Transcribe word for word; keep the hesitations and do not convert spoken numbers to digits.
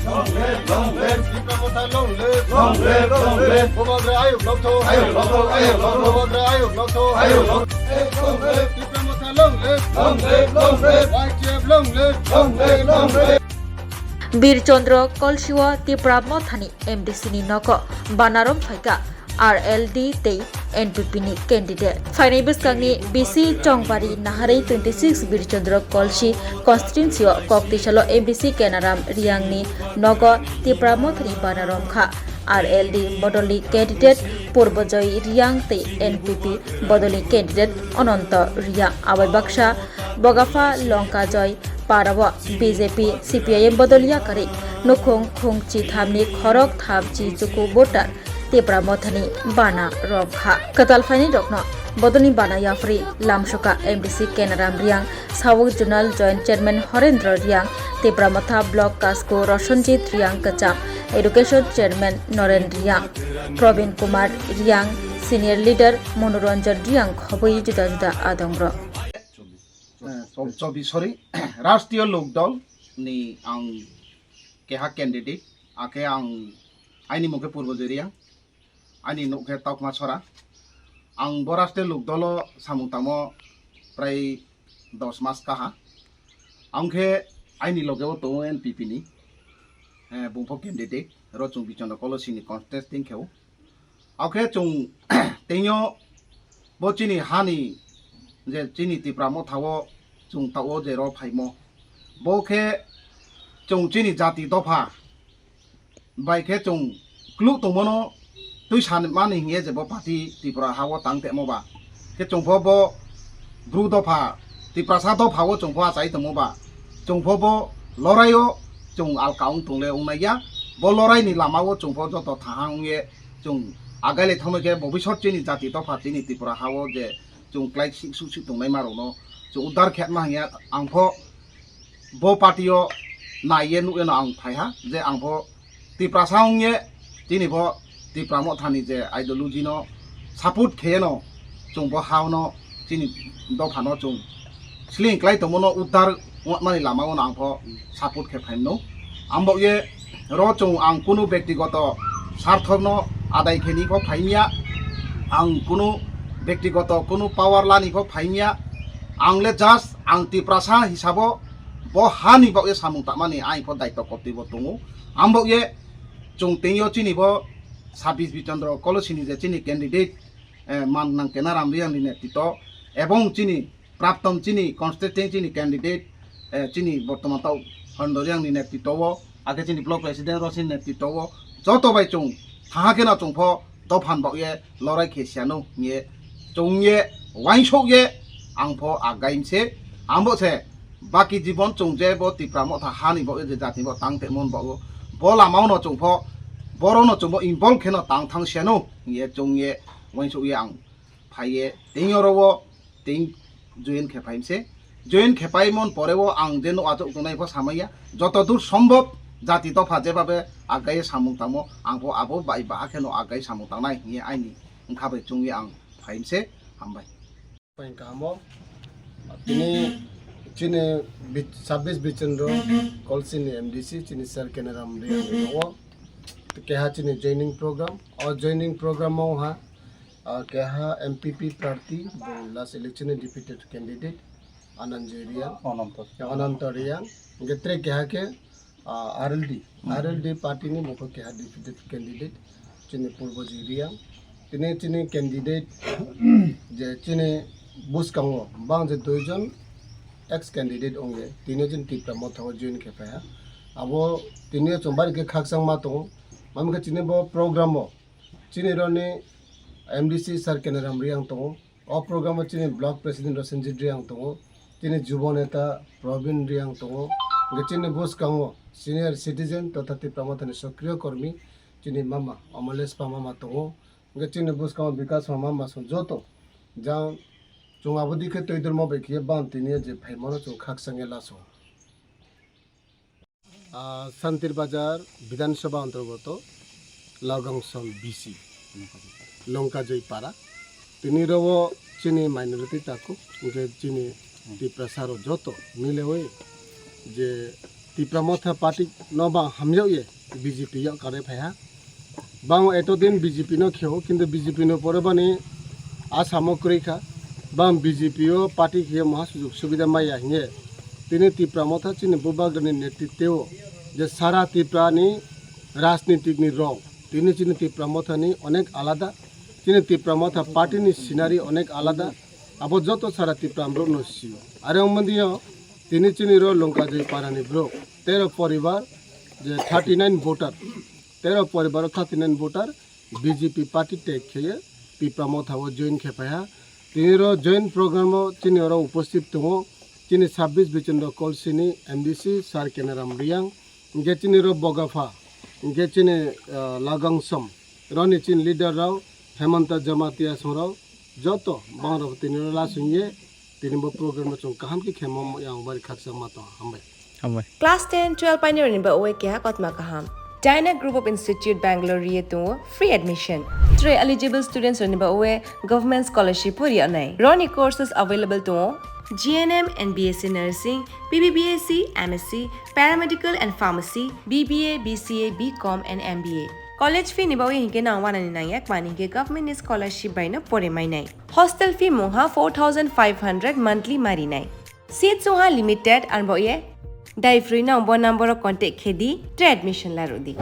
Long live, long live. Tipra Motha long live. Long live, long live. Bubagra ayuk nokthok. Ayuk nokthok, ayuk nokthok. Bubagra ayuk nokthok. Ayuk nokthok. Tipra Motha long live. Long live, long live. Y T F long live. Long live, long live. Bir Chandra Kolsio Tipra Mothani M D C ni nogo banarom phaikha. R L D tei N P P ni candidate. Phainai bwskangni B C Chongbari Naharwi twenty six Birchandra Kolsi constituency o kok tisalo M D C Kenaram Riang ni nogo Tipra Mothani bana romkha. R L D bodolni candidate Purbojoy Riang tei N P P bodolni candidate Ananto Riang. Abai baksa Bogapha Longkajoy Parao B J P C P I M bodol yakarwi nukhung khungchi thamni khorok thamchi chuku voter Tipra Mothani bana romkha. Kwtal phainai rokno bodolni bana yapharwi lamsoka M D C Kenaram Riang, Sawuk Zonal Joint Chairman Horendra Riang, Tipra Motha Block Kasko Rosonjit Riang Kwcham, Education Chairman Noren Riang, Probin Kumar Riang, Senior Leader Monoranjan Riang khobwi juda juda adongrok. Eh, chobbish, sorry, Rashtriya Lok Dal ni ang keha candidate, akhe ang aini mung khe Purbo Joriang, aini nuk khe Taukma Sora. Ang bo Rashtriya Lok Dalo samung tangmo prai dos mas kaha. Ang khe aini loge o tongo N P P ni, eh, bungpho candidate, ro chwng Bichondra Kolosini contest tingkhe o. Akhe chwng tengyo bo chini hani je chini Tipra Motha o chwng ta o je ro phaimo. Bo khe chwng chini jati dopha bai khe chwng kluh tongmano twi sanmani hingye je bo party Tripura ha o tang temo ba. Khe chwng pho bo Bru dopha, Tiprasa dopha o chwng pho achai tongmo ba, chwng pho bo lorai o chwng alka wng tongle wngnai ya. Bo lorai ni lama o chwng pho joto thaha wngye chwng agai le thangbai khe bobisot chini jati dopha chini Tripura ha o je chwng klai sik suk sik tongnai ma rok no chwng uddar khe ma hingya ang pho bo party o nai ye nuk eno ang phai ha je ang pho Tiprasa wng ye chini bo Tipra Mothani je ideology no support khe no chwng bo ha no chini dopha no chwng sling klai tongmo no uddar wngmani lama o no ang pho support khe phai mano. Ang bo ye ro chwng ang kunu bektigoto sarthok no adai khe ni pho phai mya, ang kunu bektigoto kunu power lani pho phai mya, ang le just ang Tiprasa hisabo bo ha ni bagwi samung tamani ang pho daityo kotwi bo tongo. Ang bo ye chwng tengyo chini bo Sabis Bichandra Kolosini je chini candidate, eh, man nang Kenaram Riang ni netrito ebong chini praptom chini constituency chini candidate, eh, chini bortoman tau Horendra Riang ni netrito o, ake chini block president Rosini netrito o, joto bai chwng thaha khe no chwng pho dophan bagwi lorai khe siano hingye chwng ye uaingsuk ye ang pho agai mse ang bo se baki jibon chwng je bo Tipra Motha ha ni bo je jati bo tang te mon bo bo lama o no chwng pho boro no chwng bo involve khe no tang thang siano hingye chwng ye uaingsuk ye ang phai ye teng oro o teng join khe phai mse. Join khe pai mon pore o ang je no achuk tongnai pho samaya. Joto dur sombhob jati dopha je babe agai samung tangmo ang pho abo bai baha khe no agai samung tangnai hingye aini wngkha bai chwng ye ang phai mse. Hambai. Pai kahamo. Tini chini bi-, Sabis Bichandra Kolsini M D C chini Sir Kenaram Riang ni o keha chini joining program. O joining program o ha Ah, keha M P P prarthi, bo last election ni defeated candidate, Ananjoy Riang, Ananto. Ya, Ananto Riang. Hingke tre keha ke, ah, R L D, R L D party ni mokho keha defeated candidate, chini Purbojoy Riang. Tini chini candidate, je chini bwskango bang je duijon ex candidate ongye, tini chini Tipra Motha o join khe phaiha. Abo tini chwng bari khe khakchangma tongo. Mamkhe chini bo program o, chini roni M D C Sir Kenaram Riang tongo. O program o chini block president Rosenjit Riang tongo. Chini Jubo Neta Probin Riang tongo. Hingke chini bwskango senior citizen totha Tipra Mothani sokriyo kormi chini mama Amolespa mama tongo. Hingke chini bwskango Bikash mama mama song joto jang chwng abo dikhe twi dormo bai khiye bang tini je phaimano chwng khakchangya laso. Ah, Santir Bazar Bidhan Sabha antargoto Lagang Som B C, Longkajoi Para. Tini rogo chini minority taku, hingke chini Tiprasa rok joto milewi je Tipra Motha party no bang hamjak ye B J P yok kare phaiha. Bang eto din B J P no kheo, kintu B J P no pore bani asamo kwrwi kha. Bang B J P o party kheo maha sujug subida maya hinye. Tini Tipra Motha chini bubagrani netritwo je sara Tripura ni rajnitik ni rong. Tini chini Tipra Motha ni onek alada. Chini Tipra Motha party ni scenery onek alada. Abo joto sara Tripura borok no sio. Are ongmani yo tini chini ro Longkajoi para ni borok tero poribar je thirty nine voter, tero poribar o thirty nine voter B J P party tag kheye Tipra Motha o join khe phaiha. Tini ro join program o chini oro upasthit tongo chini sabbish Bichendra Kolsini, M D C Sir Kenaram Riyang, hingke chini ro Bogapha, hingke chini, ah, Lagangsom, roni chini leader rao, Hemanta Jamatia songrao, joto bangrok tini ro lasingye, tini bo program no chwng kaham khe khemo yang bari khakchangma tong. Hambai. Hambai. Class ten, twelve painirokni ba oe keha kotma kaham. Dyna Group of Institute Bangalore riye tongo free admission. Tre eligible students rokni ba oe government scholarship bo riya nai. Roni courses available tongo G N M and B S C Nursing, B B B S C, M S C, Paramedical and Pharmacy, B B A, B C A, B Com and M B A. College fee ni ba oe hinkhe nang wanani nangya kmani hinkhe government ni scholarship bai no pore mainai. Hostel fee mungha four thousand five hundred monthly marinai. Seat chungha limited, arbo ye dai free no bo number o contact khe di, tre admission la rw di.